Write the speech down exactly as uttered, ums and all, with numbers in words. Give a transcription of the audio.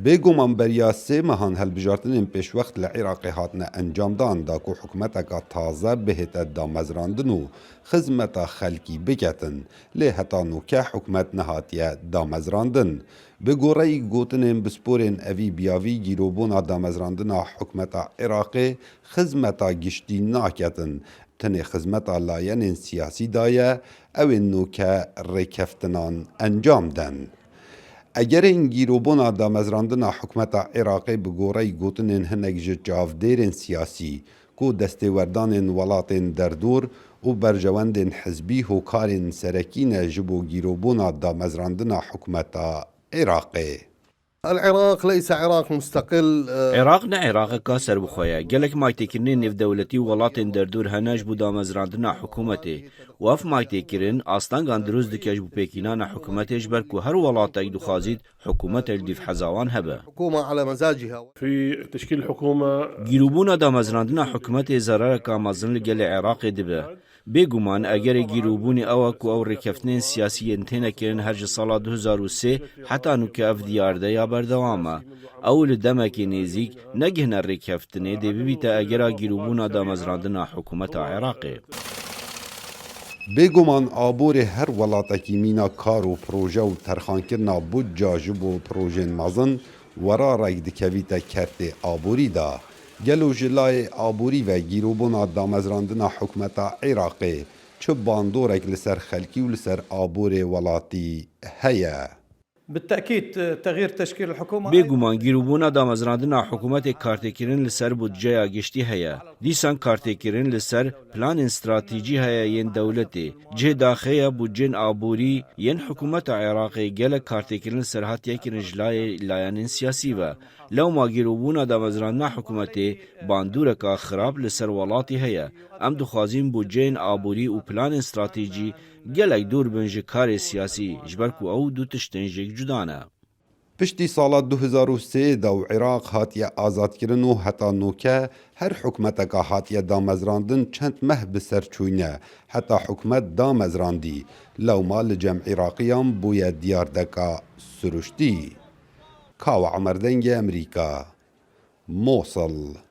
Bêguman beriya sê mehan hilbijartinên pêşwext li Iraqê hatine encamdan da ku hikûmeteka taze bihête damezrandin û xizmeta xelkî biketin, lê heta nûke hikûmet nehatiye damezrandin. Bi goreyî gotinên pisporên evî biyavî gîrobûna damezrandina hikûmeta Iraqê xizmeta giştî naketin, tenê xizmeta layenên siyasî daye, ew ên nûke rêkeftinan encam den. Egerên gîrobûna damezrandina hikûmeta Iraqê bi goreyî gotinên hinek ji çavdêrên siyasî ku destêwerdanên welatên derdor û berjewendên hizbî hokarên serekî ne ji bo gîrobûna damezrandina hikûmeta Iraqê. العراق ليس عراق مستقل. Iraq ne Iraqeka serbixwe ye. Gelek maytêkirinên nêvdewletî û welatên derdor hene ji bo damezrandina hikûmetê. Û ev maytêkirin astengan dirust dike ji bo pêkînana hikûmetê, ji ber ku her welatek dixwazît hikûmetek dîvhezawan hebe. حكومة على مزاجها. في تشكيل حكومة. Gîrûbûna damezrandina hikûmetê zerareka mezin li gelê Iraqê dibe. Bêguman egerê gîrûbûnê ew e ku ew rêkeftinên siyasî yên têne kirin her ji sala du hezar û sê heta nûke ev diyarde ya berdewam e. Ew li demekê nêzîk negihne rêkeftinê dê bibîte egera gîrûbûna damezrandina hikûmeta Iraqê. Bêguman aborê her welatekî mîna kar û proje û terxankirina budca ji bo projên mezin wera rêk dikevîte kertê aborî de. Gelo ji layê aborî ve gîrobûna damezrandina hikûmeta Iraqê çi bandorek li ser xelkî û li ser aborê welatî heye? بالتأكيد تغيير تشكيل الحكومة. Bêguman gîrûbûna damezrandina hikûmetê kartêkirin li ser budceya giştî heye. Dîsan kartêkirin li ser planên stratejî heye yên dewletê. Cihê daxê ye budcên aborî yên hikûmeta Iraqê gelek kartêkirin li ser hatiye kirin ji layê layenên siyasî ve. Lewma gîrûbûna damezrandina hikûmetê bandoreka xirab li ser welatî heye. Em dixwazîn budceyên aborî û planên stratejî gelek dûr bin ji karê siyasî, ji ber ku ew du tiştên jêk cuda ne. Piştî sala du hezar û sê de û Iraq hatiye azadkirin û heta nûke her hikûmeteka hatiye damezrandin çend meh bi ser çûyne, heta hikûmet damezrandî, lewma li cem Iraqiyan bûye diyardeka siruştî. Kawa Emer Dengê Emerîka, Mosil.